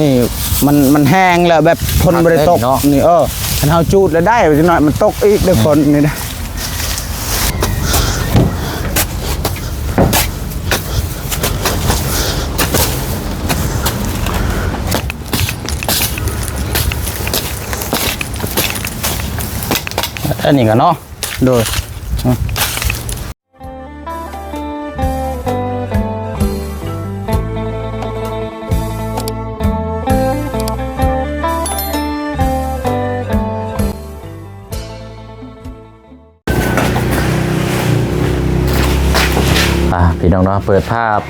ນີ້ມັນ ມັນແຫ້ງແລ້ວ ແບບຝົນບໍ່ໄດ້ຕົກ ຄັກເດ້ເນາະ ນີ້ ເອີ ຄັນເຮົາຈູດແລ້ວໄດ້ ຈັກໜ້ອຍມັນຕົກອີກເດີ ອືມ ຝົນນີ້ນະ. ອັນນີ້ກໍເນາະ ໂດຍ ອ່າ ພີ່ນ້ອງເນາະ ເປີດພາບ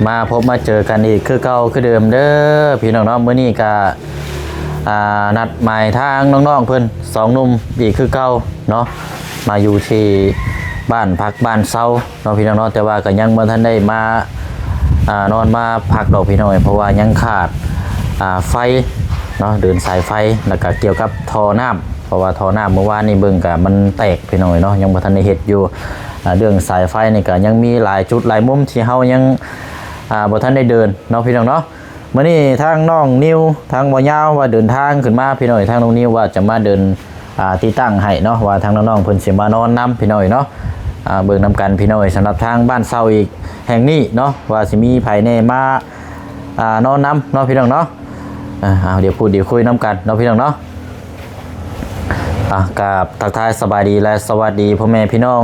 ມາພົບມາເຈີກັນອີກຄືເກົ່າຄືເດີມເດີ ພີ່ນ້ອງເນາະ. ມື້ນີ້ກະ ອ່າ ນັດໝາຍທາງນ້ອງໆເພິ່ນສອງໜຸ່ມອີກຄືເກົ່າເນາະ ມາຢູ່ທີ່ບ້ານພັກບ້ານເຊົາເນາະ ພີ່ນ້ອງເນາະ. ແຕ່ວ່າກໍຍັງບໍ່ທັນໄດ້ມາ ອ່າ ນອນມາພັກດອກ ພີ່ນ້ອງເອີຍ ເພາະວ່າຍັງຂາດ ອ່າ ໄຟເນາະ ເດີນສາຍໄຟ ແລ້ວກໍກ່ຽວກັບທໍ່ນ້ຳ ເພາະວ່າທໍ່ນ້ຳມື້ວານນີ້ເບິ່ງກະມັນແຕກ ພີ່ນ້ອງເອີຍເນາະ ຍັງບໍ່ທັນໄດ້ເຮັດຢູ່. ອ່າ ເລື່ອງສາຍໄຟນີ້ກະຍັງມີຫຼາຍຈຸດຫຼາຍມຸມທີ່ເຮົາຍັງ ອ່າ ບໍ່ທັນໄດ້ເດີນເນາະ ພີ່ນ້ອງເນາະ. ມື້ນີ້ທາງນ້ອງນິວ ທາງບໍ່ຍາວວ່າເດີນທາງຂຶ້ນມາ ພີ່ນ້ອງເອີຍ ທາງນ້ອງນິວວ່າຈະມາເດີນ ອ່າ ຕິດຕັ້ງໃຫ້ເນາະ ວ່າທາງນ້ອງໆເພິ່ນຊິມານອນນຳ ພີ່ນ້ອງເອີຍເນາະ. ອ່າ ເບິ່ງນຳກັນ ພີ່ນ້ອງເອີຍ ສຳລັບທາງບ້ານເຊົ່າອີກແຫ່ງນີ້ເນາະ ວ່າຊິມີໃຜແດ່ມາ ອ່າ ນອນນຳເນາະ ພີ່ນ້ອງເນາະ. ອ່າ ເອົາ ດຽວພູດດຽວຄຸຍນຳກັນເນາະ ພີ່ນ້ອງເນາະ. ອ່າ ກາບທັກທາຍສະບາຍດີ ແລະ ສະຫວັດດີພໍ່ແມ່ພີ່ນ້ອງ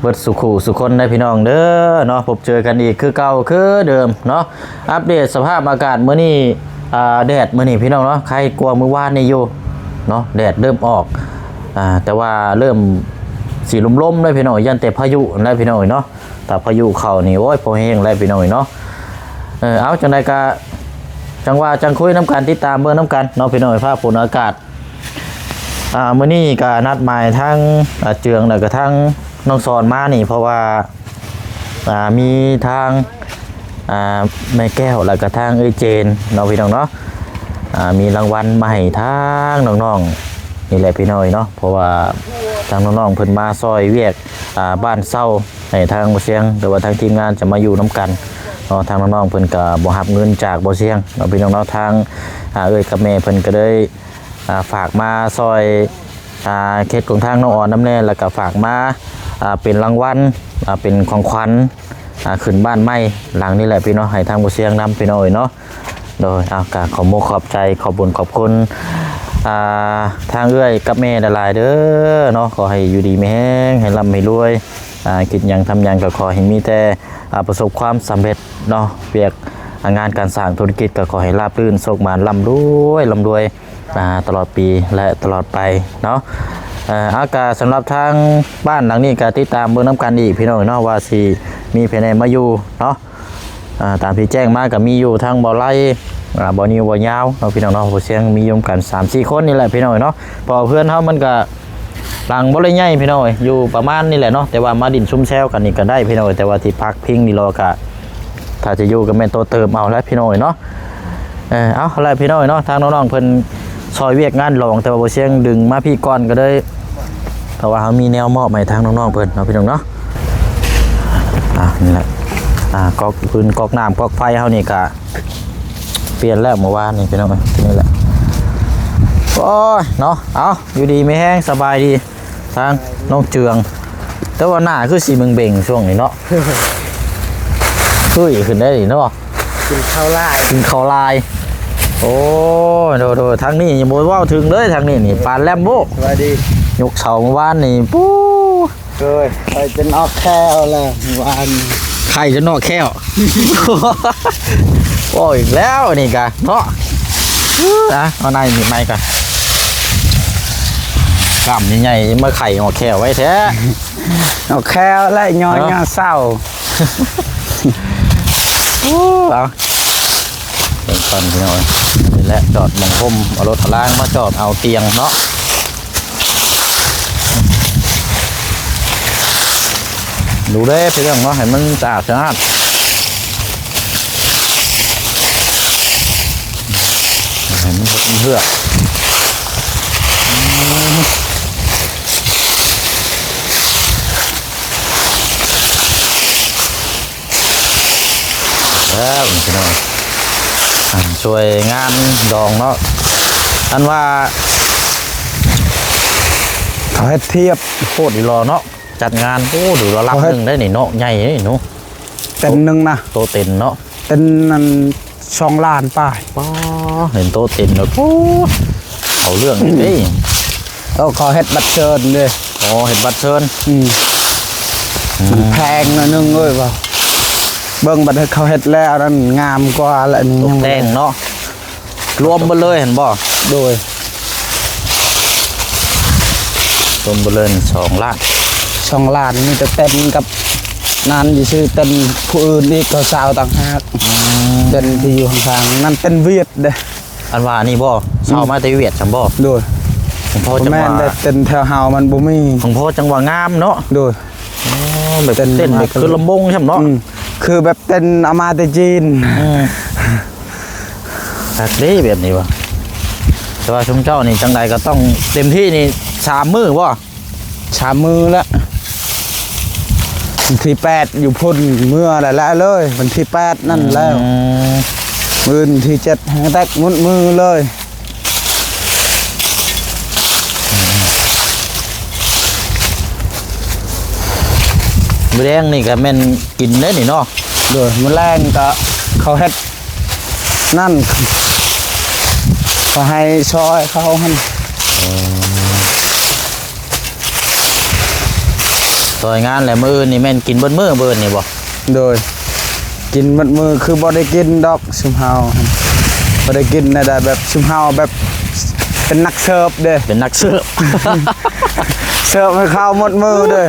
ເບິດສູ່ຄູ່ສູ່ຄົນເດີ ພີ່ນ້ອງເດີເນາະ. ພົບເຈີກັນອີກຄືເກົ່າຄືເດີມເນາະ. ອັບເດດສະພາບອາກາດມື້ນີ້ ອ່າ ແດດມື້ນີ້ ພີ່ນ້ອງເນາະ ໄຄກວ່າມື້ວານນີ້ຢູ່ເນາະ ແດດເລີ່ມອອກ. ອ່າ ແຕ່ວ່າເລີ່ມຊິລົມໆເດີ ພີ່ນ້ອງ ຢ້ານແຕ່ພາຍຸຫັ້ນແຫຼະ ພີ່ນ້ອງເອີຍເນາະ. ຖ້າພາຍຸເຂົ້ານີ້ ໂອ້ຍ ພໍແຮງແລ້ວ ພີ່ນ້ອງເອີຍເນາະ. ເອີ ເອົາ ຈັ່ງໃດກະ ຈັ່ງວ່າຈັ່ງຄຸຍນຳກັນ ຕິດຕາມເບິ່ງນຳກັນເນາະ ພີ່ນ້ອງເອີຍ. ຟ້າຝົນອາກາດ ອ່າ ມື້ນີ້ກະນັດໝາຍທັງ ອ່າ ເຈືອງ ແລ້ວກະທັງນ້ອງສອນມານີ້ ເພາະວ່າ ອ່າ ມີທາງ ອ່າ ແມ່ແກ້ວ ແລ້ວກະທາງເອື້ອຍເຈນເນາະ ພີ່ນ້ອງເນາະ. ອ່າ ມີລາງວັນມາໃຫ້ທາງນ້ອງໆນີ້ແຫຼະ ພີ່ນ້ອງເອີຍເນາະ ເພາະວ່າທາງນ້ອງໆເພິ່ນມາຊ່ອຍວຽກ ອ່າ ບ້ານເຊົ່າ ໃຫ້ທາງບໍ່ຊຽງ ຫຼືວ່າທາງທີມງານຈະມາຢູ່ນຳກັນເນາະ. ທາງນ້ອງໆເພິ່ນກະບໍ່ຮັບເງິນຈາກບໍ່ຊຽງເນາະ ພີ່ນ້ອງເນາະ. ທາງ ອ່າ ເອື້ອຍກັບແມ່ເພິ່ນກະເລີຍ ອ່າ ຝາກມາຊ່ອຍ ອ່າ ເຂດຂອງທາງນ້ອງອອນນຳແດ່ ແລ້ວກະຝາກມາ ອ່າ ເປັນລາງວັນ ອ່າ ເປັນຂອງຂວັນ ອ່າ ຂຶ້ນບ້ານໃໝ່ຫຼັງນີ້ແຫຼະ ພີ່ນ້ອງ ໃຫ້ທາງບໍ່ຊຽງນຳ ພີ່ນ້ອງເອີຍເນາະ. ໂດຍ ເອົາ ກະຂອບມຸກຂອບໃຈ ຂອບບຸນຂອບຄຸນ ອ່າ ທາງເອື້ອຍກັບແມ່ຫຼາຍໆເດີເນາະ. ຂໍໃຫ້ຢູ່ດີມີແຮງ ໃຫ້ລ່ຳໃຫ້ລວຍ ອ່າ ຄິດຫຍັງທຳຫຍັງກໍຂໍໃຫ້ມີແຕ່ ອ່າ ປະສົບຄວາມສຳເລັດເນາະ. ວຽກ ອ່າ ງານການສ້າງທຸລະກິດກໍຂໍໃຫ້ລາບລື່ນ ໂຊກໝານ ລ່ຳລວຍ ລ່ຳລວຍ ອ່າ ຕະຫຼອດປີ ແລະ ຕະຫຼອດໄປເນາະ. ເອີ ເອົາ ກະສຳລັບທາງບ້ານຫຼັງນີ້ກະຕິດຕາມເບິ່ງນຳກັນອີກ ພີ່ນ້ອງເນາະ ວ່າຊິມີໃຜແດ່ມາຢູ່ເນາະ. ອ່າ ຕາມທີ່ແຈ້ງມາກໍມີຢູ່ທັງບໍ່ໄລ ອ່າ ບໍ່ນິວ ບໍ່ຍາວເນາະ ພີ່ນ້ອງເນາະ. ບໍ່ຊຽງມີຢູ່ນຳກັນສາມສີ່ຄົນນີ້ແຫຼະ ພີ່ນ້ອງເນາະ. ເພາະວ່າເຮືອນເຮົາມັນກໍຫຼັງບໍ່ໄດ້ໃຫຍ່ ພີ່ນ້ອງເອີຍ ຢູ່ປະມານນີ້ແຫຼະເນາະ. ແຕ່ວ່າມາດິນຊຸມແຊວກັນນີ້ກໍໄດ້ ພີ່ນ້ອງເອີຍ ແຕ່ວ່າທີ່ພັກພິງນີ້ລໍກະ ຖ້າຈະຢູ່ກໍແມ່ນໂຕເຕີມເອົາແຫຼະ ພີ່ນ້ອງເອີຍເນາະ. ເອີ ເອົາແຫຼະ ພີ່ນ້ອງເອີຍເນາະ ທາງນ້ອງໆເພິ່ນຊ່ອຍວຽກງານຫຼອງ ແຕ່ວ່າບໍ່ຊຽງດຶງມາພີ້ກ່ອນກໍເລີຍ ເພາະວ່າເຮົາມີແນວມອບໃຫ້ທາງນ້ອງໆເພິ່ນເນາະ ພີ່ນ້ອງເນາະ. ອ່າ ນີ້ແຫຼະ ອ່າ ກອກຟືນ ກອກນ້ຳ ກອກໄຟເຮົານີ້ກະປ່ຽນແລ້ວມື້ວານນີ້ ພີ່ນ້ອງເອີຍ. ນີ້ແຫຼະ ໂອ້ຍເນາະ ເອົາ ຢູ່ດີມີແຮງ ສະບາຍດີ ທາງນ້ອງເຈືອງ ແຕ່ວ່າໜ້າຄືຊິເບັງໆຊ່ວງນີ້ເນາະ ຄືຂຶ້ນໄດ້ເນາະ ກິນເຂົ້າຫຼາຍ ກິນເຂົ້າຫຼາຍ. ໂອ້ຍ ໂດຍໆ ທາງນີ້ຍັງບໍ່ເວົ້າເຖິງເລີຍ ທາງນີ້ນີ້ ປານແລມໂບ້ ສະບາຍດີ ຍົກເສົາມື້ວານນີ້ ປູ້ ໂດຍ ຂ້ອຍຈົນອອກແຂ້ວແລ້ວມື້ວານ ໄຂ້ຈົນອອກແຂ້ວ. ໂອ້ຍ ອີກແລ້ວນີ້ກະເນາະ ອ່ະ ເອົາໃນມີດໃໝ່ກ່ອນ ກ້າມໃຫຍ່ໆ ມາໄຂ້ອອກແຂ້ວໄວ້ແທ້ ອອກແຂ້ວແລ້ວ ຍໍ ເນາະ ຍໍເສົາ. ໂອ້ ເອົາ ເບິ່ງກ່ອນ ພີ່ນ້ອງ ນີ້ແຫຼະ ຈອດໝ່ອງຮົ່ມ ເອົາລົດເອົາລາງມາຈອດ ເອົາຕຽງເນາະ. ດູເດ້ພີ່ນ້ອງເນາະ ໃຫ້ມັນສະອາດສະອາດ ໃຫ້ມັນເຫື່ອ ແລ້ວພີ່ນ້ອງ ເ ຊ່ວຍງານດອງເນາະ ອັນວ່າເຂົາເຮັດທຽບໂພດອີ່ຫຼໍເນາະ ຈັດງານ. ໂອ້ ດູລະລັກໜຶ່ງໄດ໋ນີ້ເນາະ ໃຫຍ່ເດ້ເນາະ ເຕັນໜຶ່ງນະ ໂຕະເຕັນເນາະ ເຕັນນັ້ນ ສອງລ້ານປາຍ. ປ້າ ເຫັນໂຕະເຕັນແລ້ວ ໂອ້ ເອົາເລື່ອງເດ້. ເອີ ເຂົາເຮັດບັດເຊີນເດ້. ອໍ ເຮັດບັດເຊີນ. ອືມ ມັນແພງໜ້ອຍໜຶ່ງເອີຍ ວ່າເບິ່ງບັດເຂົາເຮັດແລ້ວນັ້ນງາມກວ່າແຫຼະ ນີ້ຍັງບໍ່ໄດ້ແຕ່ງເນາະ ລວມເບິດເລີຍຫັ້ນບໍ່? ໂດຍ ລວມເບິດເລີຍສອງລ້ານ ສອງລ້ານ ມີແຕ່ເຕັນກັບນັ້ນຊື່ໆ ເຕັນຜູ້ອື່ນອີກ ເຂົາເຊົ່າຕ່າງຫາກ. ອືມ ເຕັນທີ່ຢູ່ຂ້າງໆ ນັ້ນເຕັນຫວຽດເດ້. ອັນວ່ານີ້ບໍ່ ເຊົ່າມາແຕ່ຫວຽດຊັ້ນບໍ່? ໂດຍ ບໍ່ແມ່ນເດ້ ເຕັນແຖວເຮົາມັນບໍ່ມີ ຂອງພໍ່ຈັ່ງວ່າງາມເນາະ. ໂດຍ ອໍ ແບບເຕັນແບບຄືລຳວົງຊັ້ນເນາະ. ອືມ ຄືແບບເຕັນເອົາມາແຕ່ຈີນ. ອືມ ຄັກເດ້ແບບນີ້ວ່າ ແຕ່ວ່າຊຸມເຈົ້ານີ້ຈັ່ງໃດກໍຕ້ອງເຕັມທີ່ນີ້ສາມມື້ບໍ່? ສາມມື້ລະ ວັນທີແປດຢູ່ພຸ້ນ ເມືອແລ້ວເລີຍ ວັນທີແປດນັ້ນແລ້ວ. ອືມ ມື້ວັນທີເຈັດ ແຮງແຕັກໝົດມື້ເລີຍ. ມື້ແລງນີ້ກໍແມ່ນກິນເດ້ນີ້ເນາະ. ໂດຍ ມື້ແລງກໍເຂົາເຮັດ ນັ້ນ ກໍໃຫ້ຊ່ອຍເຂົາຫັ້ນ. ອືມ ຊ່ອຍງານແຫຼະ ມື້ອື່ນນີ້ແມ່ນກິນເບິດມື້ ມື້ອື່ນນີ້ບໍ່? ໂດຍ ກິນໝົດມື້ ຄືບໍ່ໄດ້ກິນດອກຊຸມເຮົາ ບໍ່ໄດ້ກິນແນວໃດ ແບບຊຸມເຮົາແບບເປັນນັກເສີບເດ້ ເປັນນັກເສີບ ເສີບໃຫ້ເຂົາໝົດມື້ເດ້.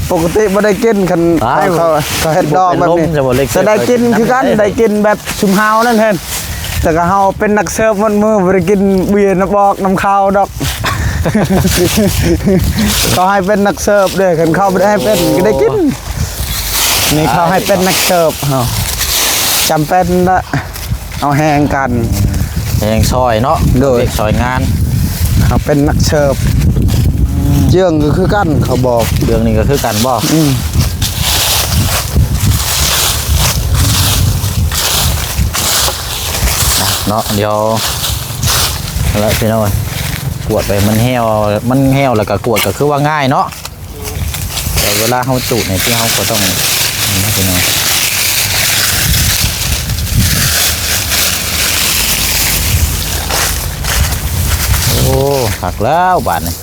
ປົກກະຕິບໍ່ໄດ້ກິນ ຄັນ ອ້າວ ໃຫ້ເຂົາ ເຂົາເຮັດດອກແບບນີ້ ແຕ່ໄດ້ກິນຄືກັນ ໄດ້ກິນແບບຊຸມເຮົານັ້ນຫັ້ນ. ແຕ່ກໍເຮົາເປັນນັກເສີບໝົດມື້ ບໍ່ໄດ້ກິນເບຍນຳບອກນຳເຂົາດອກ. ເຂົາໃຫ້ເປັນນັກເສີບເດ້ ຄັນເຂົາບໍ່ໄດ້ໃຫ້ເປັນກໍໄດ້ກິນ. ນີ້ເຂົາໃຫ້ເປັນນັກເສີບ ເຮົາຈຳເປັນລະ ເອົາແຮງກັນ ແຮງຊ່ອຍເນາະ. ໂດຍ ຊ່ອຍງານ ເຮົາເປັນນັກເສີບ. ເຈື່ອງກໍຄືກັນ ເຂົາບອກ ເບື້ອງນີ້ກໍຄືກັນບໍ່? ອືມ ເນາະ ດຽວ ແລ້ວພີ່ນ້ອງ ກວດໄປ ມັນແຫ້ວ ມັນແຫ້ວແລ້ວກໍກວດກໍຄືວ່າງ່າຍເນາະ. ແຕ່ເວລາເຮົາຈູດນີ້ ຄືເຮົາກໍຕ້ອງ ນີ້ເນາະ ພີ່ນ້ອງ. ໂອ້ ຄັກແລ້ວບາດນີ້.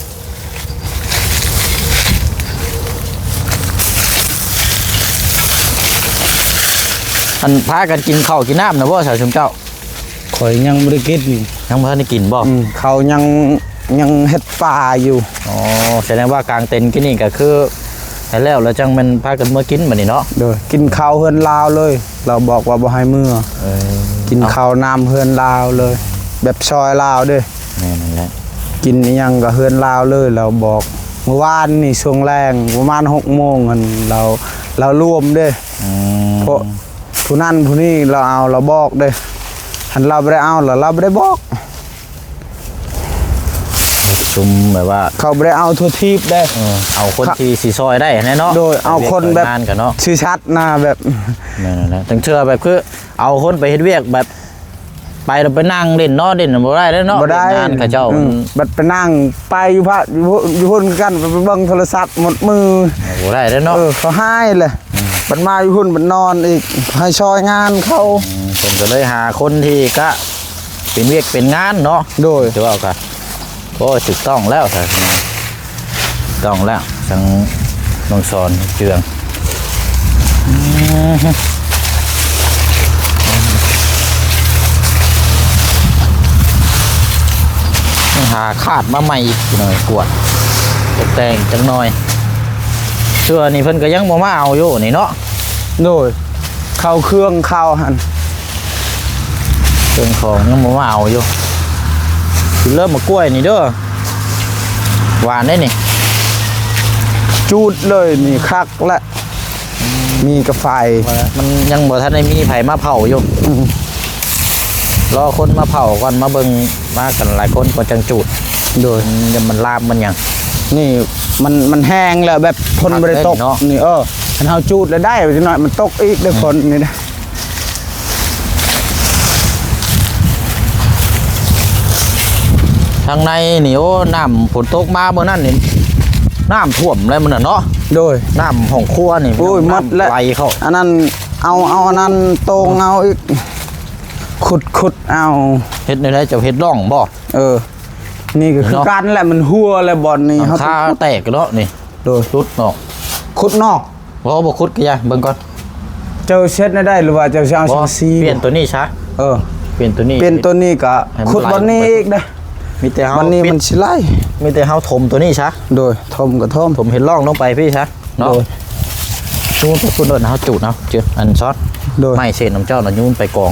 ອັນ ພາກັນກິນເຂົ້າກິນນ້ຳນະບໍ່ ສາວຊຸມເຈົ້າ? ຂ້ອຍຍັງບໍ່ໄດ້ກິນ. ຍັງບໍ່ທັນໄດ້ກິນບໍ່? ອືມ ເຂົາຍັງ ຍັງເຮັດປ່າຢູ່. ອໍ ສະແດງວ່າກາງເຕັນກິນນີ້ກໍຄືໃຫ້ແລ້ວ ແລ້ວຈັ່ງແມ່ນພາກັນເມືອກິນບາດນີ້ເນາະ. ໂດຍ ກິນເຂົ້າເຮືອນລາວເລີຍ ລາວບອກວ່າບໍ່ໃຫ້ເມືອ. ເອີ ກິນເຂົ້ານ້ຳເຮືອນລາວເລີຍ ແບບຊອຍລາວເດ້. ແມ່ນນັ້ນແຫຼະ ກິນອີ່ຫຍັງກໍເຮືອນລາວເລີຍ ລາວບອກ. ມື້ວານນີ້ຊ່ວງແລງປະມານຫົກໂມງຫັ້ນ ລາວ ລາວລວມເດ້. ອືມ ເພາະ ຜູ້ນັ້ນຜູ້ນີ້ລາວເອົາ ລາວບອກເດ້ ຄັນລາວບໍ່ໄດ້ເອົາລະລາວບໍ່ໄດ້ບອກ. ຊຸມແບບວ່າ ເຂົາບໍ່ໄດ້ເອົາທົ່ວທີບເດ້. ເອີ ເອົາຄົນທີ່ຊິຊ່ອຍໄດ້ຫັ້ນແຫຼະເນາະ. ໂດຍ ເອົາຄົນແບບ ເຮັດວຽກຊ່ອຍງານກັນເນາະ ຊື່ຊັດນະ ແບບ ແມ່ນແຫຼະ ຈັ່ງເທື່ອແບບຄືເອົາຄົນໄປເຮັດວຽກແບບ ໄປແລ້ວໄປນັ່ງຫຼິ້ນເນາະ ຫຼິ້ນບໍ່ໄດ້ເດ້ເນາະ ບໍ່ໄດ້ ວຽກງານເຂົາເຈົ້າ. ອືມ ບັດໄປນັ່ງ ໄປຢູ່ພະ ຢູ່ ຢູ່ພຸ້ນຄືກັນ ໄປເບິ່ງໂທລະສັບໝົດມື້ ບໍ່ໄດ້ເດ້ເນາະ. ເອີ ເຂົາຮ້າຍແຫຼະ. ອືມ ບັດມາຢູ່ພຸ້ນບັດນອນອີກ ໃຫ້ຊ່ອຍງານເຂົາ. ອືມ ເພິ່ນກໍເລີຍຫາຄົນທີ່ກະເປັນວຽກເປັນງານເນາະ. ໂດຍ ຖືວ່າກໍ ໂອ້ ຖືກຕ້ອງແລ້ວ ຖືກຕ້ອງແລ້ວ ທາງນ້ອງສອນເຈືອງ. ອືມ ຫາຄາດມາໃໝ່ອີກໜ້ອຍ ກວດຕົກແຕ່ງຈັກໜ້ອຍ. ເທື່ອນີ້ເພິ່ນກໍຍັງບໍ່ມາເອົາຢູ່ນີ້ເນາະ. ໂດຍ ເຂົ້າເຄື່ອງເຂົ້າຫັ້ນ ເຄື່ອງຂອງຍັງບໍ່ມາເອົາຢູ່. ກິນເລີ່ມໝາກກ້ວຍນີ້ເດີ ຫວານເດ້ນີ້. ຈູດເລີຍນີ້ ຄັກແຫຼະ ມີກະໄຟ. ມັນຍັງບໍ່ທັນໄດ້ມີໃຜມາເຜົາຢູ່. ອືມ ລໍຄົນມາເຜົາກ່ອນ ມາເບິ່ງ ມາກັນຫຼາຍຄົນກ່ອນຈັ່ງຈູດ. ໂດຍ ມັນ ມັນລາມມັນຫຍັງ. ນີ້ມັນ ມັນແຫ້ງແລ້ວ ແບບຝົນບໍ່ໄດ້ຕົກເນາະ. ນີ້ ເອີ ຄັນເຮົາຈູດແລ້ວໄດ້ ຈັກໜ້ອຍມັນຕົກອີກເດີ. ອືມ ຝົນນີ້ນະ. ທາງໃນນີ້ ໂອ້ ນ້ຳຝົນຕົກມາມື້ນັ້ນນີ້ ນ້ຳຖ້ວມແລ້ວມື້ນັ້ນເນາະ. ໂດຍ ນ້ຳຫ້ອງຄົວນີ້ ໂອ້ຍ ນ້ຳ ໝົດແລ້ວ ໄຫຼເຂົ້າ. ອັນນັ້ນ ເອົາ ເອົາອັນນັ້ນໂຕ່ງເອົາອີກ ຂຸດ ຂຸດເອົາ. ເຮັດແນວໃດ ເຈົ້າເຮັດຮ່ອງບໍ່? ເອີ ນີ້ກໍຄື ເນາະ ກັນແຫຼະ ມັນຮົ່ວແລ້ວບ່ອນນີ້ ຫຼັງຄາແຕກເນາະນີ້. ໂດຍ ຫຼຸດນອກ ຂຸດນອກ. ບໍ່ ບໍ່ຂຸດກໍຢ່າ ເບິ່ງກ່ອນ. ເຈົ້າເຮັດແນວໃດ ຫຼືວ່າເຈົ້າຊິເອົາ ບໍ່ ສັງກະສີ? ປ່ຽນຕົວນີ້ຊະ. ເອີ ປ່ຽນຕົວນີ້ ປ່ຽນຕົວນີ້ກໍ ໃຫ້ມັນ ຂຸດບ່ອນນີ້ ໄຫຼລົງໄປ ອີກເດ້. ມີແຕ່ເຮົາ ບ່ອນນີ້ ປິດ ມັນຊິໄຫຼ. ມີແຕ່ເຮົາຖົມຕົວນີ້ຊະ. ໂດຍ ຖົມກໍຖົມ ຖົມເຮັດຮ່ອງລົງໄປພີ້ຊະເນາະ. ໂດຍ ຈູດໄປພຸ້ນໂລດນະ ເຮົາຈູດເອົາ ເຈີ ອັນຊອດ. ໂດຍ ໄມ້ເສດນ້ຳເຈົ້ານະ ໂຍນໄປກອງ.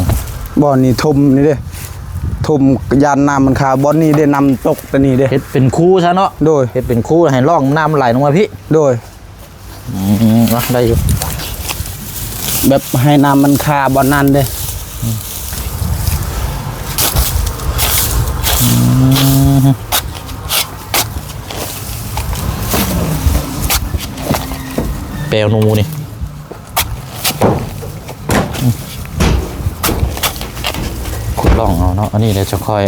ບ່ອນນີ້ຖົມນີ້ເດ້ ຖົມຢ້ານນ້ຳມັນຄາ. ບ່ອນນີ້ເດ້ ນ້ຳຕົກແຕ່ນີ້ເດ້ ເຮັດເປັນຄູຊະເນາະ. ໂດຍ ເຮັດເປັນຄູ ໃຫ້ຮ່ອງນ້ຳມັນໄຫຼລົງມາພີ້. ໂດຍ ອືມ ເນາະ ໄດ້ຢູ່ ແບບໃຫ້ນ້ຳມັນຄາບ່ອນນັ້ນເດ້. ອືມ ແປວໜູນີ້ ຂຸດຮ່ອງເອົາເນາະ. ອັນນີ້ເດ ຈະຄ່ອຍ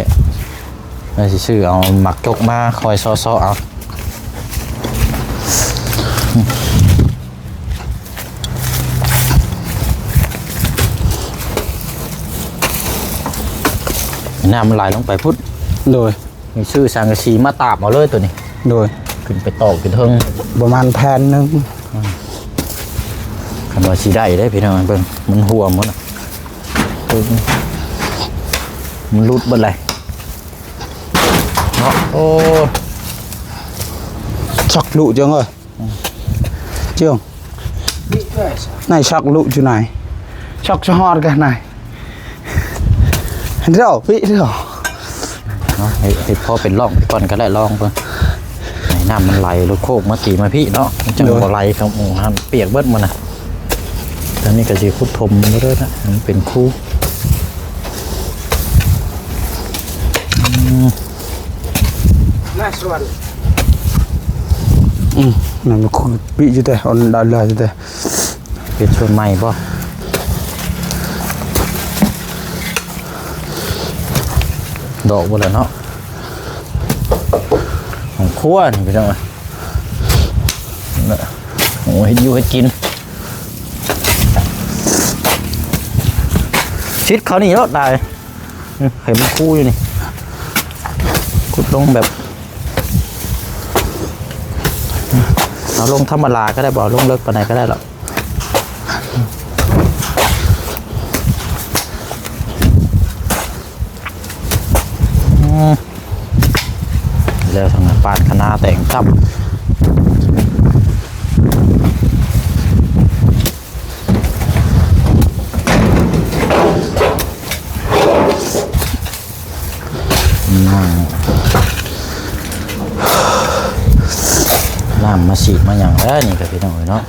ແລ້ວຊິຊື້ເອົາໝາກຈົກມາຄ່ອຍເຊາະໆເອົາ. ນ້ຳມັນໄຫຼລົງໄປພຸ້ນ. ໂດຍ ນີ້ຊື້ສັງກະສີມາຕາບເອົາເລີຍໂຕນີ້. ໂດຍ ຂຶ້ນໄປຕອກຢູ່ເທິງ ປະມານແຜ່ນໜຶ່ງ. ອືມ ຄັນວ່າຊິໄດ້ເດ້ພີ່ນ້ອງ ເບິ່ງ ມັນຮົ່ວໝົດນະ. ເບິ່ງ ມັນຫຼຸດເບິດເລີຍເນາະ. ໂອ້ ຊັກລຸເຈີງເອີຍ ເຈີງ ນາຍຊັກລຸຢູ່ນາຍ ຊັກສະຮອດກະນາຍ ເດີ ພີ່ເດີ. ເນາະ ເຮັດ ເຮັດພໍເປັນຮ່ອງໄປກ່ອນກໍໄດ້ ລອງເບິ່ງ ໃຫ້ນ້ຳມັນໄຫຼລົງໂຄກມາຕີມາພີ້ເນາະ ມັນຈັ່ງ ໂດຍ ບໍ່ໄຫຼຄັບ. ໂອ້ ຫັ້ນປຽກເບິດໝົດນະ. ຕອນນີ້ກໍຊິຂຸດຖົມເລີຍນະ ໃຫ້ມັນເປັນຄູ. ອືມ Nice one. ອືມ ນັ້ນມັນຂຸດປີຢູ່ແຕ່ ອັນດາລາຢູ່ແຕ່. ເປັນສ່ວນໃໝ່ບໍ່? ດອກບໍ່ລະເນາະ. ຫ້ອງຄົວນີ້ພີ່ນ້ອງເອີຍ. ໂອ້ ເຮັດຢູ່ເຮັດກິນ ຊິດເຂົ້ານີ້ໂລດ ຕາຍ. ເຫັນມັນຄູຢູ່ນີ້ ຂຸດລົງແບບ ເອົາລົງທຳມະດາກໍໄດ້ ບໍ່ເອົາລົງເລິກປານໃດກໍໄດ້ດອກ. ອືມ ແລ້ວທາງນັ້ນປານຄະນ້າແຕ່ງຕັບ. ນ້ຳ ນ້ຳມາສີດມາຫຍັງແລ້ວນີ້ກໍພີ່ນ້ອງເອີຍເນາະ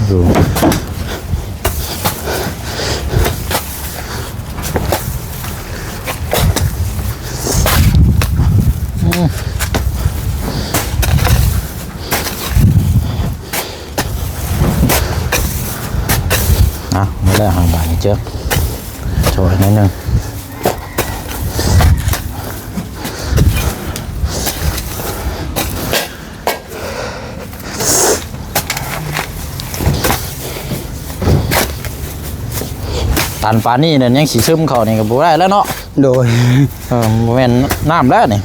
ຢູ່ ອືມ. ອ່ະ ມາແລ້ວ ຫາບາດນີ້ເຈີ ຊ່ອຍໜ້ອຍໜຶ່ງ. ຕັນປານນີ້ນັ້ນ ຍັງຊິຊຶມເຂົ້ານີ້ກໍບໍ່ໄດ້ແລ້ວເນາະ. ໂດຍ ເອີ ບໍ່ແມ່ນນ້ຳແລ້ວນີ້.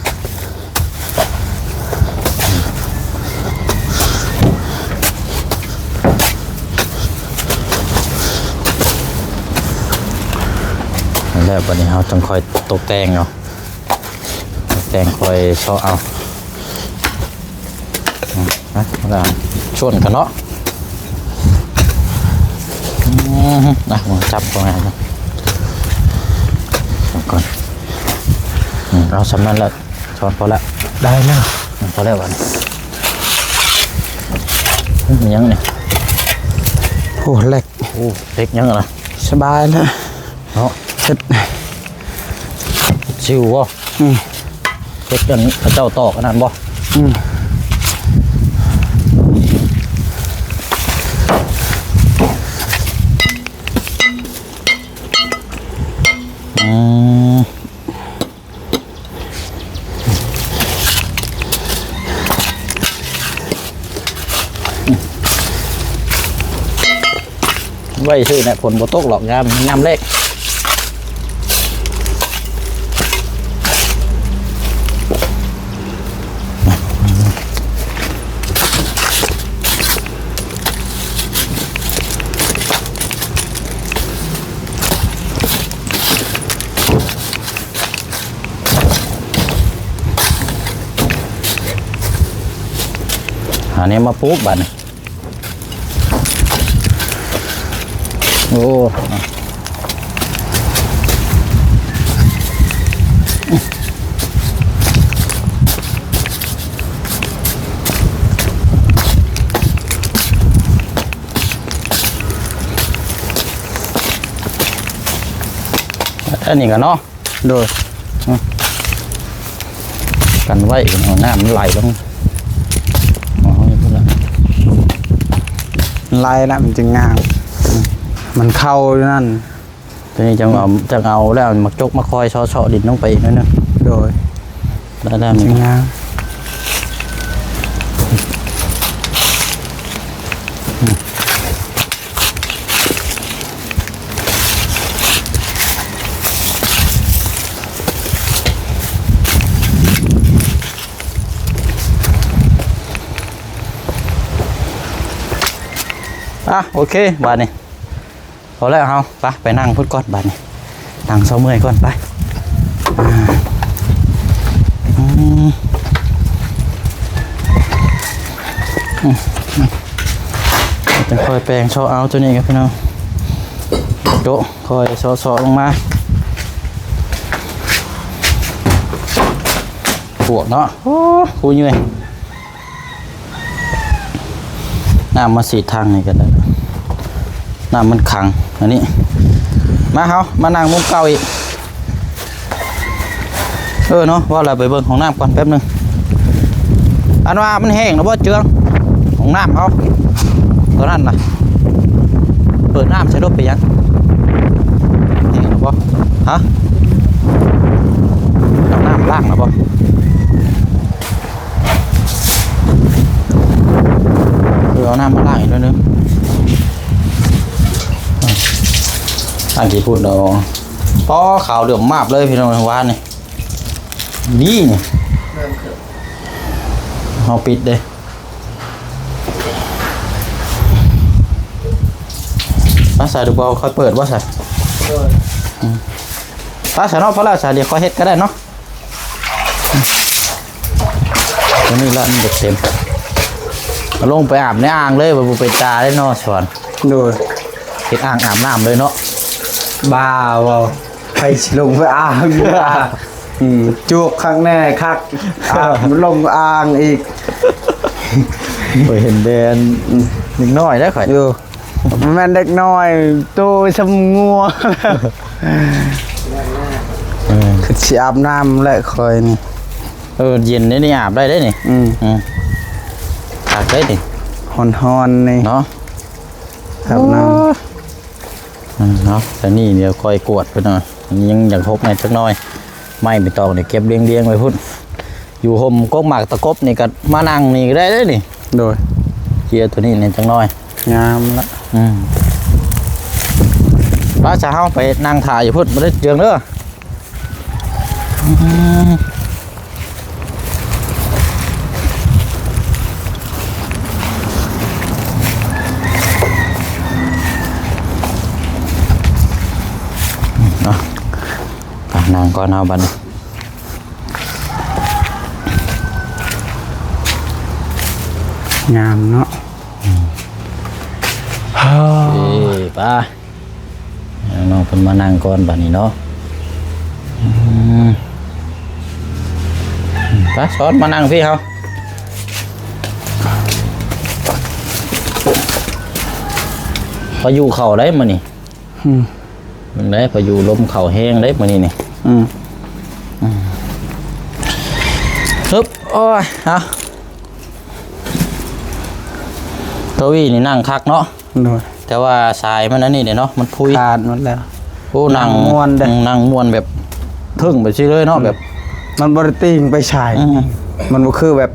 ແລ້ວບັດນີ້ເຮົາຈັ່ງຄ່ອຍຕົກແຕ່ງເອົາ ຕົກແຕ່ງຄ່ອຍເຊາະເອົາ. ອືມ ນະ ຊົນກັນເນາະ. ອືມ ນະ ມາຈັບກ່ອນ ຈັບກ່ອນ. ອືມ ເອົາສ່ຳນັ້ນແຫຼະ ຊ້ອນພໍແລ້ວ. ໄດ້ແລ້ວ ອືມ ພໍແລ້ວບັດນີ້. ອືມ ຫຍັງນີ້? ໂອ້ ເຫຼັກ ໂອ້ ເຫຼັກຫຍັງນະ? ສະບາຍແລ້ວເນາະ ເຮັດ ຊິວບໍ່? ອືມ ເຮັດອັນເຂົາເຈົ້າຕອກອັນນັ້ນບໍ່? ອືມ ອືມ. ໄວ້ຊື່ແຫຼະ ຝົນບໍ່ຕົກຫຼອກ ຍາມ ຍາມແລ້ງ. ຫາແນວມາປູກບາດນີ້. ໂອ້ ອັນນີ້ກໍເນາະ. ໂດຍ ອືມ ກັນໄວ້ ເອົານ້ຳມັນໄຫຼລົງ ເອົາເຮົານີ້ພຸ້ນລະ ໄຫຼລະມັນຈຶ່ງງາມ ອືມ ມັນເຂົ້າຢູ່ນັ້ນ ຕົວນີ້ຈັ່ງເອົາ ອືມ ຈັ່ງເອົາແລ້ວໝາກຈົກມາຄອຍເຊາະໆດິນລົງໄປອີກໜ້ອຍໜຶ່ງ ໂດຍ ໄດ້ແລ້ວ ມັນຈຶ່ງງາມ. ອ່ະ ໂອເຄ ບາດນີ້ພໍແລ້ວ ເຮົາໄປ ໄປນັ່ງພຸ້ນກ່ອນ ບາດນີ້ນັ່ງເຊົາເມື່ອຍກ່ອນ ໄປ ອາ ອືມ ອືມ ອືມ ຈັ່ງຄ່ອຍແປງເຊາະເອົາຕົວນີ້ກັນ ພີ່ນ້ອງ ໂຈະຄ່ອຍເຊາະໆລົງມາ ປວກເນາະ ໂອ້ ຄູເມື່ອຍ ນ້ຳມາສີດທາງນີ້ກໍໄດ້ ນ້ຳມັນຂັງ ອັນນີ້ ມາ ເຮົາມານັ່ງມຸມເກົ່າອີກ. ເອີເນາະ ວ່າແລ້ວໄປເບິ່ງຫ້ອງນ້ຳກ່ອນແປັບໜຶ່ງ ອັນວ່າມັນແຫ້ງແລ້ວບໍ່ເຈືອງ ຫ້ອງນ້ຳເຮົາ ຕົວນັ້ນນະ ເປີດນ້ຳໃສ່ລົດໄປຫຍັງ ແຫ້ງແລ້ວບໍ່ ຮະ ເອົານ້ຳລ້າງແລ້ວບໍ່? ເອີ ເອົານ້ຳມາລ້າງອີກໜ້ອຍໜຶ່ງ ລ້າງຂີ້ຝຸ່ນເອົາ ປໍ ຂາວເຫຼື້ອມມາບເລີຍພີ່ນ້ອງ ວານນີ້ ດີນີ້ ເຮົາປິດເດ້ ມາໃສ່ດູບໍ່ ຄ່ອຍເປີດບໍ່ໃສ່ ອືມ ໄປຊະເນາະ ພໍແລ້ວຊະ ດຽວຂ້ອຍເຮັດກໍໄດ້ເນາະ. ຕົວນີ້ລະມັນຈະເຕັມ ເອົາລົງໄປອາບໃນອ່າງເລີຍ ບໍ່ເປັນຕາເດ້ເນາະ ສອນ ໂດຍ ເຮັດອ່າງອາບນ້ຳເລີຍເນາະ ບ້າເວົ້າ ໃຜຊິລົງໄປອາບຢູ່ ອືມ ຈວກຄັກແນ່ຄັກ ອາບລົງອ່າງອີກ ຂ້ອຍເຫັນແຕ່ ອືມ ເດັກນ້ອຍເດ້ຂ້ອຍ ໂອ້ ມັນແມ່ນເດັກນ້ອຍ ໂຕສ່ຳງົວ ເອີ ຄືຊິອາບນ້ຳແຫຼະຂ້ອຍນີ້ ເອີ ເຢັນເດ້ນີ້ ອາບໄດ້ເດ້ນີ້ ອືມ ອືມ ຄັກເດ້ນີ້ ຮ້ອນໆນີ້ເນາະ ອາບນ້ຳ ໂອ້ ອືມ ເນາະ ແຕ່ນີ້ດຽວຄ່ອຍກວດເພິ່ນເນາະ ອັນນີ້ຍັງຢາກຮົກແດ່ຈັກໜ້ອຍ ໄມ້ໃບຕອງນີ້ເກັບລຽງໆໄວ້ພຸ້ນ ຢູ່ຮົ່ມກົກໝາກຕະກົບນີ້ກໍມານັ່ງນີ້ກໍໄດ້ເດ້ນີ້ ໂດຍ ເຈຍຕົວນີ້ແດ່ຈັກໜ້ອຍ ງາມລະ ອືມ ໄປຊະ ເຮົາໄປນັ່ງຖ້າຢູ່ພຸ້ນ ບໍ່ໄດ້ເຈືອງເດີ ອືມ ເນາະ ໄປນັ່ງກ່ອນເຮົາບັດນີ້ ງາມເນາະ ອືມ ເອີ ໄປ ນ້ອງເພິ່ນມານັ່ງກ່ອນບາດນີ້ເນາະ ອືມ ໄປ ສອນ ມານັ່ງພີ້ເຮົາ ພາຍຸເຂົ້າໄດ໋ມື້ນີ້ ອືມ ເບິ່ງໄດ໋ ພາຍຸລົມເຂົ້າແຮງໄດ໋ມື້ນີ້ນີ້ ອືມ ອືມ ຮຶບ ໂອ້ຍ ເອົາ ທະວີນີ້ນັ່ງຄັກເນາະ ໂດຍ ແຕ່ວ່າສາຍມັນອັນນີ້ເດ້ເນາະ ມັນພຸຍ ຂາດໝົດແລ້ວ ໂອ້ ນັ່ງ ນັ່ງມ່ວນເດ້ ອືມ ນັ່ງມ່ວນແບບເທິງໄປຊີ້ເລີຍເນາະ ອືມ ແບບ ມັນບໍ່ໄດ້ຕີງໄປໃສ ອືມ ມັນບໍ່ຄືແບບ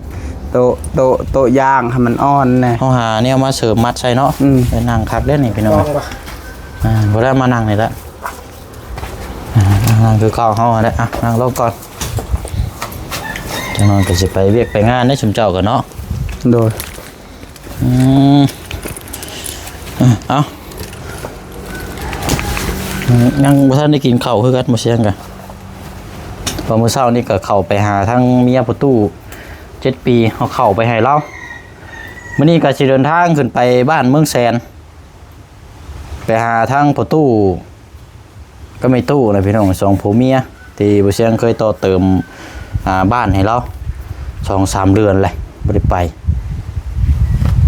ໂຕະ ໂຕະ ໂຕະຢາງໃຫ້ມັນອ່ອນແດ່ ເຮົາຫາແນວມາເສີມມັດໃສ່ເນາະ ອືມ ໄດ້ນັ່ງຄັກເດ້ນີ້ພີ່ນ້ອງ ລອງບໍ່? ອ່າ ບໍ່ໄດ້ມານັ່ງນີ້ແຫຼະ ອ່າ ນັ່ງຄືເກົ່າເຮົາຫັ້ນແຫຼະ ອ່ະ ນັ່ງລົງກ່ອນ ຈັກໜ່ອຍກໍຊິໄປວຽກໄປງານເດ້ຊຸມເຈົ້າກໍເນາະ ໂດຍ ອືມ ເອົ້າ ຍັງບໍ່ທັນໄດ້ກິນເຂົ້າຄືກັນ ບໍ່ຊຽງກະ ເພາະມື້ເຊົ້ານີ້ກໍເຂົ້າໄປຫາທາງເມຍພໍ່ຕູ້ ເຈັດປີ ເຮົາເຂົ້າໄປໃຫ້ລາວ ມື້ນີ້ກໍຊິເດີນທາງຂຶ້ນໄປບ້ານເມືອງແສນ ໄປຫາທາງພໍ່ຕູ້ກັບແມ່ຕູ້ນະພີ່ນ້ອງ ສອງຜົວເມຍ ທີ່ບໍ່ຊຽງເຄີຍຕໍ່ເຕີມ ອ່າ ບ້ານໃຫ້ລາວ ສອງສາມເດືອນແຫຼະ ບໍ່ໄດ້ໄປ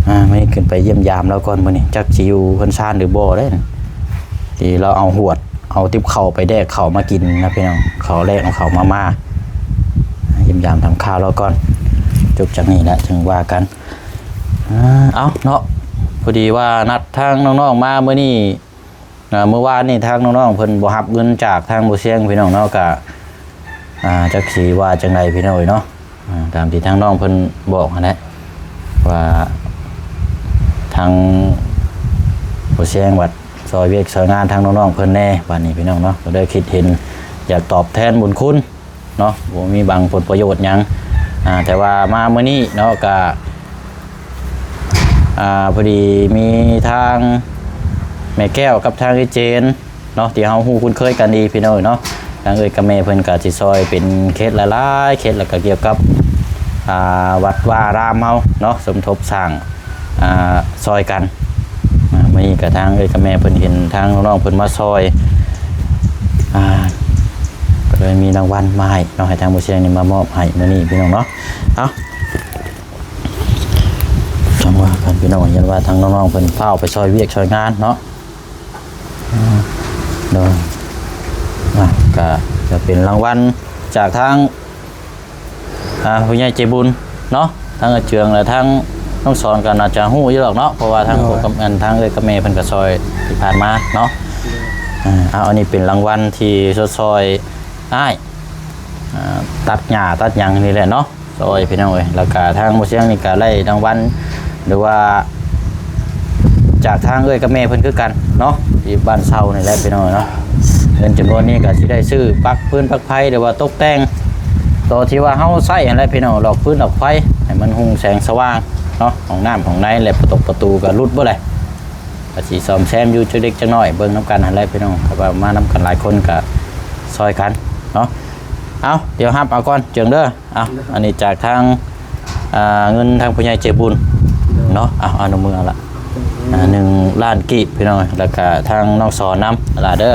ອ່າ ມື້ນີ້ຂຶ້ນໄປຢ້ຽມຢາມລາວກ່ອນ ມື້ນີ້ຈັກຊິຢູ່ເຮືອນຊານຫຼືບໍ່ເດ້ ທີ່ລາວເອົາຫວດ ເອົາຕິບເຂົ້າໄປແດກເຂົ້າມາກິນນະພີ່ນ້ອງ ເຂົ້າແລກເອົາເຂົ້າມາ ມາຢ້ຽມຢາມຖາມຂ່າວລາວກ່ອນ ຈົບຈາກນີ້ແຫຼະຈຶ່ງວ່າກັນ ອ່າ ເອົ້າເນາະ ພໍດີວ່ານັດທາງນ້ອງໆມາມື້ນີ້ ອ່າ ມື້ວານນີ້ທາງນ້ອງໆເພິ່ນບໍ່ຮັບເງິນຈາກທາງບໍ່ຊຽງພີ່ນ້ອງເນາະ ກະ ອ່າ ຈັກຊິວ່າຈັ່ງໃດພີ່ນ້ອງເອີຍເນາະ ອ່າ ຕາມທີ່ທາງນ້ອງເພິ່ນບອກຫັ້ນແຫຼະ ວ່າທາງບໍ່ຊຽງບັດຊ່ອຍວຽກຊ່ອຍງານທາງນ້ອງໆເພິ່ນແດ່ ບາດນີ້ພີ່ນ້ອງເນາະ ກໍໄດ້ຄິດເຫັນຢາກຕອບແທນບຸນຄຸນ ເນາະ ບໍ່ມີຫວັງຜົນປະໂຫຍດຫຍັງ ອ່າ ແຕ່ວ່າມາມື້ນີ້ເນາະ ກະ ອ່າ ພໍດີມີທາງແມ່ແກ້ວກັບທາງເອື້ອຍເຈນເນາະ ທີ່ເຮົາຮູ້ຄຸ້ນເຄີຍກັນດີພີ່ນ້ອງເນາະ ທາງເອື້ອຍກັບແມ່ເພິ່ນກະຊິຊ່ອຍເປັນເຂດຫຼາຍໆເຂດ ແລ້ວກະກ່ຽວກັບ ອ່າ ວັດວາອາຣາມເຮົາເນາະ ສົມທົບສ້າງ ອ່າ ຊ່ອຍກັນ ອ່າ ມື້ນີ້ກະທາງເອື້ອຍກັບແມ່ເພິ່ນເຫັນທາງນ້ອງໆເພິ່ນມາຊ່ອຍ ອ່າ ກໍເລີຍມີລາງວັນມາໃຫ້ເນາະ ໃຫ້ທາງບໍ່ຊຽງນີ້ມາມອບໃຫ້ມື້ນີ້ພີ່ນ້ອງເນາະ ເອົ້າ ຈັ່ງວ່າກັນພີ່ນ້ອງ ຢ້ານວ່າທາງນ້ອງໆເພິ່ນຟ້າວໄປຊ່ອຍວຽກຊ່ອຍງານເນາະ ໂດຍ ອ່າ ກະຈະເປັນລາງວັນຈາກທາງ ອ່າ ຜູ້ໃຫຍ່ໃຈບຸນເນາະ ທາງອາເຈືອງ ແລະ ທາງນ້ອງສອນກໍໜ້າຈະຮູ້ຢູ່ດອກເນາະ ເພາະວ່າທາງ ໂດຍ ພວກກັບ ອັນ ທາງເອື້ອຍກັບແມ່ເພິ່ນກໍຊ່ອຍທີ່ຜ່ານມາເນາະ ອ່າ ເອົາ ອັນນີ້ເປັນລາງວັນທີ່ຊົດຊ່ອຍອ້າຍ ອ່າ ຕັດຫຍ້າຕັດຫຍັງນີ້ແຫຼະເນາະ ຊ່ອຍພີ່ນ້ອງເອີຍ ແລ້ວກະທາງບໍ່ຊຽງນີ້ກະໄດ້ລາງວັນ ຫຼືວ່າຈາກທາງເອື້ອຍກັບແມ່ເພິ່ນຄືກັນເນາະ ທີ່ບ້ານເຊົ່ານີ້ແຫຼະພີ່ນ້ອງເນາະ ເງິນຈຳນວນນີ້ກໍຊິໄດ້ຊື້ປັກຟືນປັກໄຟ ຫຼືວ່າຕົກແຕ່ງ ໂຕທີ່ວ່າເຮົາໃຊ້ຫັ້ນແຫຼະພີ່ນ້ອງ ຫຼອກຟືນຫຼອກໄຟໃຫ້ມັນຮຸ່ງແສງສະຫວ່າງເນາະ ຫ້ອງນ້ຳຫ້ອງໃນ ແລະ ປະຕົກປະຕູກໍຫຼຸດເບິດແຫຼະ ກໍຊິສ້ອມແຊມຢູ່ຈັກເລັກຈັກນ້ອຍ ເບິ່ງນຳກັນຫັ້ນແຫຼະພີ່ນ້ອງ ຖ້າວ່າມານຳກັນຫຼາຍຄົນກໍຊ່ອຍກັນເນາະ ເອົາ ດຽວຮັບເອົາກ່ອນເຈີງເດີ ອ່ະ ອັນນີ້ຈາກທາງ ອ່າ ເງິນທາງຜູ້ໃຫຍ່ໃຈບຸນເນາະ ອ່ະ ອະນຸໂມທະນາ ອ່າ ໜຶ່ງລ້ານກີບພີ່ນ້ອງ ແລ້ວກະທາງນ້ອງສອນນຳຫຼ້າເດີ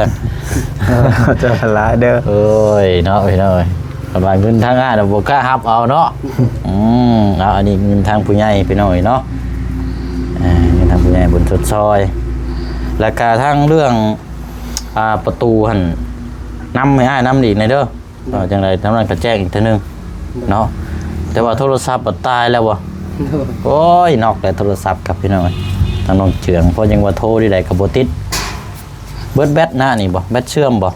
ເຈົ້າຫຼາເດີ ໂອ້ຍເນາະພີ່ນ້ອງ ຄັນວ່າເງິນທາງອ້າຍນະບໍ່ກ້າຮັບເອົາເນາະ ອືມ ເອົາ ອັນນີ້ເງິນທາງຜູ້ໃຫຍ່ພີ່ນ້ອງເນາະ ອ່າ ເງິນທາງຜູ້ໃຫຍ່ເພິ່ນຊົດຊ່ອຍ ແລ້ວກະທາງເລື່ອງ ອ່າ ປະຕູຫັ້ນ ນຳໃຫ້ອ້າຍນຳອີກແດ່ເດີ ເອີ ຈັ່ງໃດທາງນັ້ນກໍແຈ້ງອີກເທື່ອໜຶ່ງເນາະ ແຕ່ວ່າໂທລະສັບບັດຕາຍແລ້ວບໍ່ ໂດຍ ໂອ້ຍ ນອກແລ້ວໂທລະສັບກັບພີ່ນ້ອງ ທາງນ້ອງເຈືອງ ເພາະຍັງວ່າໂທທີ່ໃດກໍບໍ່ຕິດ ເບິດແບັດນະນີ້ບໍ່ ແບັດເຊື່ອມບໍ່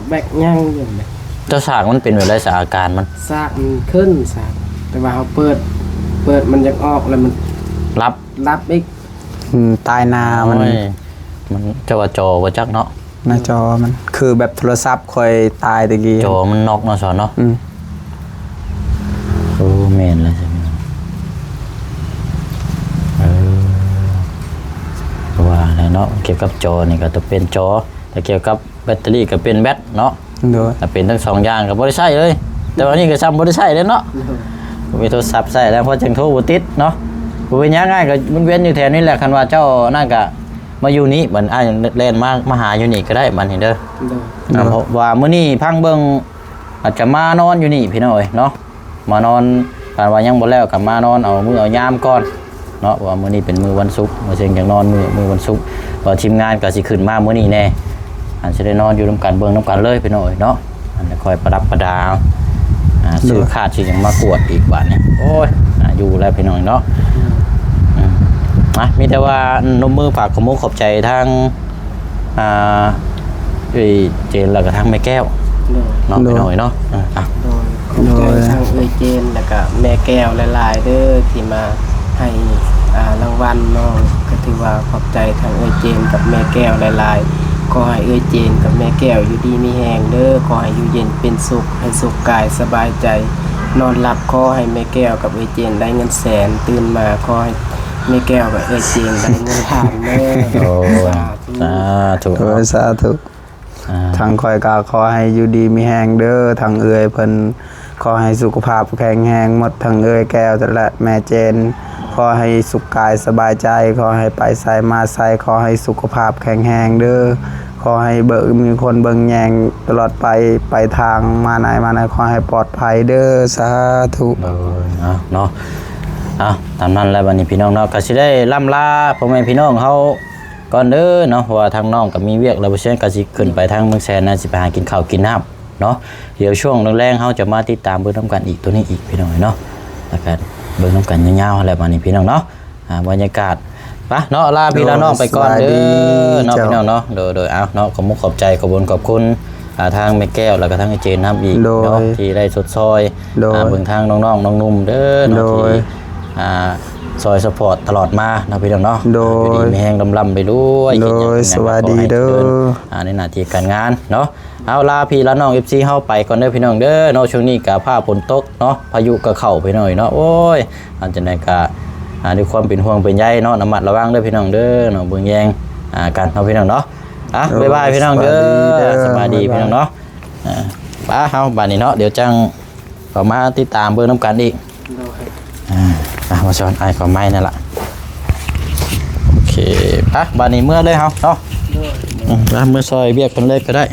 ແບັດຍັງຢູ່ ເຈົ້າ ສາກມັນເປັນແບບໃດ ສາກອາການມັນ ສາກມັນຂຶ້ນ ສາກ ແຕ່ວ່າເຮົາເປີດ ເປີດມັນຢາກອອກແລ້ວມັນ ລັບ ລັບອີກ ອືມ ຕາຍໜ້າມັນ ໂອ້ຍ ມັນ ເຈົ້າວ່າຈໍບໍ່ຈັກເນາະ ໜ້າຈໍມັນຄືແບບໂທລະສັບຂ້ອຍຕາຍແຕ່ກີ້ ຈໍມັນນອກເນາະ ສອນເນາະ ອືມ ໂອ້ ແມ່ນແລ້ວ ເອີ ວ່າແລ້ວເນາະ ກ່ຽວກັບຈໍນີ້ກໍຕ້ອງປ່ຽນຈໍ ແຕ່ກ່ຽວກັບແບັດເຕີຣີກໍປ່ຽນແບັດເນາະ ໂດຍ ຖ້າເປັນທັງສອງຢ່າງກໍບໍ່ໄດ້ໃຊ້ເລີຍ ແຕ່ວ່ານີ້ກໍຊ້ຳບໍ່ໄດ້ໃຊ້ເລີຍເນາະ ໂດຍ ບໍ່ມີໂທລະສັບໃຊ້ແລ້ວ ເພາະຈັ່ງໂທບໍ່ຕິດເນາະ ບໍ່ເປັນຫຍັງ ອ້າຍກໍວົນວຽນຢູ່ແຖວນີ້ແຫຼະ ຄັນວ່າເຈົ້ານັ້ນກໍມາຢູ່ນີ້ ບັດອ້າຍແລ່ນມາ ມາຫາຢູ່ນີ້ກໍໄດ້ບັດນີ້ເດີ ໂດຍ ອ່າ ເພາະວ່າມື້ນີ້ຟັງເບິ່ງ ອາດຈະມານອນຢູ່ນີ້ພີ່ນ້ອງເອີຍເນາະ ມານອນ ຄັນວ່າຍັງບໍ່ແລ້ວກໍມານອນເອົາມື້ເອົາຍາມກ່ອນເນາະ ເພາະວ່າມື້ນີ້ເປັນມື້ວັນສຸກ ບໍ່ຊຽງຈັ່ງນອນມື້ ມື້ວັນສຸກ ເພາະທີມງານກໍຊິຂຶ້ນມາມື້ນີ້ແດ່ ອັນຊິໄດ້ນອນຢູ່ນຳກັນ ເບິ່ງນຳກັນເລີຍພີ່ນ້ອງເອີຍເນາະ ອັນຄ່ອຍປະດັບປະດາເອົາ ອ່າ ໂດຍ ຊື້ຄາດຊື້ຫຍັງມາກວດອີກບາດນີ້ ໂອ້ຍ ໜ້າຢູ່ແລ້ວພີ່ນ້ອງເນາະ ອືມ ອ່ະ ມີແຕ່ວ່ານົບມືຝາກຂອບອົກຂອບໃຈທາງ ອ່າ ເອີຍ ເຈນ ແລ້ວກໍທາງແມ່ແກ້ວ ໂດຍ ເນາະ ໂດຍ ພີ່ນ້ອງເນາະ ເອີ ອ່ະ ໂດຍ ຂອບໃຈ ໂດຍ ທາງເອີຍເຈນ ແລ້ວກໍແມ່ແກ້ວຫຼາຍໆເດີ ທີ່ມາໃຫ້ ອ່າ ລາງວັນເນາະ ກໍຖືວ່າຂອບໃຈທາງເອື້ອຍເຈນກັບແມ່ແກ້ວຫຼາຍໆ. ຂໍໃຫ້ເອື້ອຍເຈນກັບແມ່ແກ້ວຢູ່ດີມີແຮງເດີ້ ຂໍໃຫ້ຢູ່ເຢັນເປັນສຸກ ໃຫ້ສຸກກາຍສະບາຍໃຈ ນອນຫຼັບຂໍໃຫ້ແມ່ແກ້ວກັບເອື້ອຍເຈນໄດ້ເງິນແສນ ຕື່ນມາຂໍໃຫ້ແມ່ແກ້ວກັບເອື້ອຍເຈນໄດ້ເງິນລ້ານເດີ້. ໂອ້ຍ ສາທຸ ສາທຸ ໂອ້ຍ ສາທຸ. ອ່າ ທາງຂ້ອຍກໍຂໍໃຫ້ຢູ່ດີມີແຮງເດີ້ ທາງເອື້ອຍເພິ່ນຂໍໃຫ້ສຸຂະພາບແຂງແຮງໝົດ ທັງເອື້ອຍແກ້ວ ແລະ ແມ່ເຈນ ຂໍໃຫ້ສຸກກາຍສະບາຍໃຈ ຂໍໃຫ້ໄປໃສມາໃສ ຂໍໃຫ້ສຸຂະພາບແຂງແຮງເດີ້ ຂໍໃຫ້ເບິ່ງ ມີຄົນເບິ່ງແຍງຕະຫຼອດໄປ ໄປທາງມາໃນມາໃນ ຂໍໃຫ້ປອດໄພເດີ້ ສາທຸ. ໂດຍ ເອົາເນາະ ເອົາ ຕາມນັ້ນແຫຼະ ບັດນີ້ພີ່ນ້ອງເນາະ ກໍຊິໄດ້ລ່ຳລາພໍ່ແມ່ພີ່ນ້ອງເຮົາ ກ່ອນເດີເນາະ ເພາະວ່າທາງນ້ອງກໍມີວຽກແລ້ວ ບໍ່ຊັ້ນກໍຊິຂຶ້ນໄປທາງເມືອງແສນນະ ຊິໄປຫາກິນເຂົ້າກິນນ້ຳເນາະ. ດຽວຊ່ວງແລງໆ ເຮົາຈະມາຕິດຕາມເບິ່ງນຳກັນອີກ ໂຕນີ້ອີກ ພີ່ນ້ອງເອີຍເນາະ ແລ້ວກໍເບິ່ງນຳກັນຍາວໆ ແຫຼະ ບາດນີ້ພີ່ນ້ອງເນາະ. ອ່າ ບັນຍາກາດ ປະເນາະ ລາພີ່ລານ້ອງໄປກ່ອນເດີເນາະ ພີ່ນ້ອງເນາະ. ໂດຍໆ ເອົາເນາະ ຂອບມຸກຂອບໃຈ ຂອບບຸນຂອບຄຸນ ອ່າ ທາງແມ່ແກ້ວ ແລ້ວກໍທາງເຈນນຳອີກເນາະ ທີ່ໄດ້ຊົດຊ່ອຍ ອ່າ ເບິ່ງທາງນ້ອງໆ ນ້ອງໜຸ່ມເດີເນາະ ທີ່ ອ່າ ຊ່ອຍຊັບພອດຕະຫຼອດມາເນາະ ພີ່ນ້ອງເນາະ. ໂດຍ ຢູ່ດີມີແຮງ ລ່ຳໆ ລວຍໆ ໂດຍ ສະບາຍດີເດີ ອ່າ ໃນໜ້າທີ່ການງານເນາະ. ເອົາ ລາພີ່ລານ້ອງ ເອັຟຊີ ເຮົາໄປກ່ອນເດີ ພີ່ນ້ອງເດີເນາະ. ຊ່ວງນີ້ກະຟ້າຝົນຕົກເນາະ ພາຍຸກະເຂົ້າ ພີ່ນ້ອງເອີຍເນາະ. ໂອ້ຍ ອັນຈັ່ງໃດກະ ອ່າ ດ້ວຍຄວາມເປັນຫ່ວງເປັນໃຍເນາະ ລະມັດລະວັງເດີ ພີ່ນ້ອງເດີເນາະ ເບິ່ງແຍງ ອ່າ ກັນເນາະ ພີ່ນ້ອງເນາະ. ອ່ະ ບາຍບາຍ ພີ່ນ້ອງເດີ ສະບາຍດີ ພີ່ນ້ອງເນາະ. ອ່າ ໄປເຮົາບາດນີ້ເນາະ ດຽວຈັ່ງ ເຂົ້າມາຕິດຕາມເບິ່ງນຳກັນອີກ. ໂດຍ ອ່າ ອ່ະ ມາສອນອ້າຍເຂົ້າໄມ້ນັ້ນລະ. ໂອເຄ ໄປ ບາດນີ້ເມືອເລີຍເຮົາເນາະ. ໂດຍ ອືມ ໄປ ເມືອຊ່ອຍວຽກເພິ່ນເລີຍກໍໄດ້.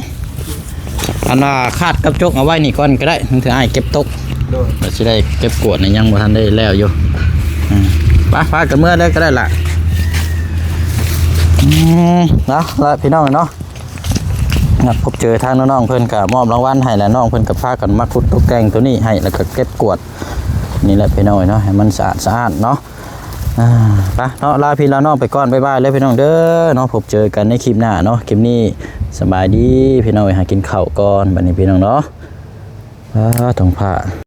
ອັນວ່າຄາດກັບຈົກເອົາໄວ້ນີ້ກ່ອນກໍໄດ້ ມັນຖືອ້າຍເກັບຕົກ. ໂດຍ ກໍຊິໄດ້ເກັບກວດນີ້ ຍັງບໍ່ທັນໄດ້ແລ້ວຢູ່. ອືມ ໄປ ພາກັນເມືອເລີຍກໍໄດ້ລະ. ອືມ ເນາະ ລະພີ່ນ້ອງເນາະ ນັດພົບເຈີທາງນ້ອງໆ ເພິ່ນກໍມອບລາງວັນໃຫ້ແລ້ວ ນ້ອງເພິ່ນກໍພາກັນມາຂຸດຕົກແຕ່ງໂຕນີ້ໃຫ້ ແລ້ວກໍເກັບກວດນີ້ແຫຼະ ພີ່ນ້ອງເອີຍເນາະ ໃຫ້ມັນສະອາດສະອ້ານເນາະ. ອ່າ ໄປເນາະ ລາພີ່ລານ້ອງໄປກ່ອນ ບາຍບາຍເລີຍ ພີ່ນ້ອງເດີເນາະ. ພົບເຈີກັນໃນຄລິບໜ້າເນາະ ຄລິບນີ້ສະບາຍດີ ພີ່ນ້ອງເອີຍ. ຫາກິນເຂົ້າກ່ອນບັດນີ້ ພີ່ນ້ອງເນາະ. ອ່າ ທ້ອງຟ້າ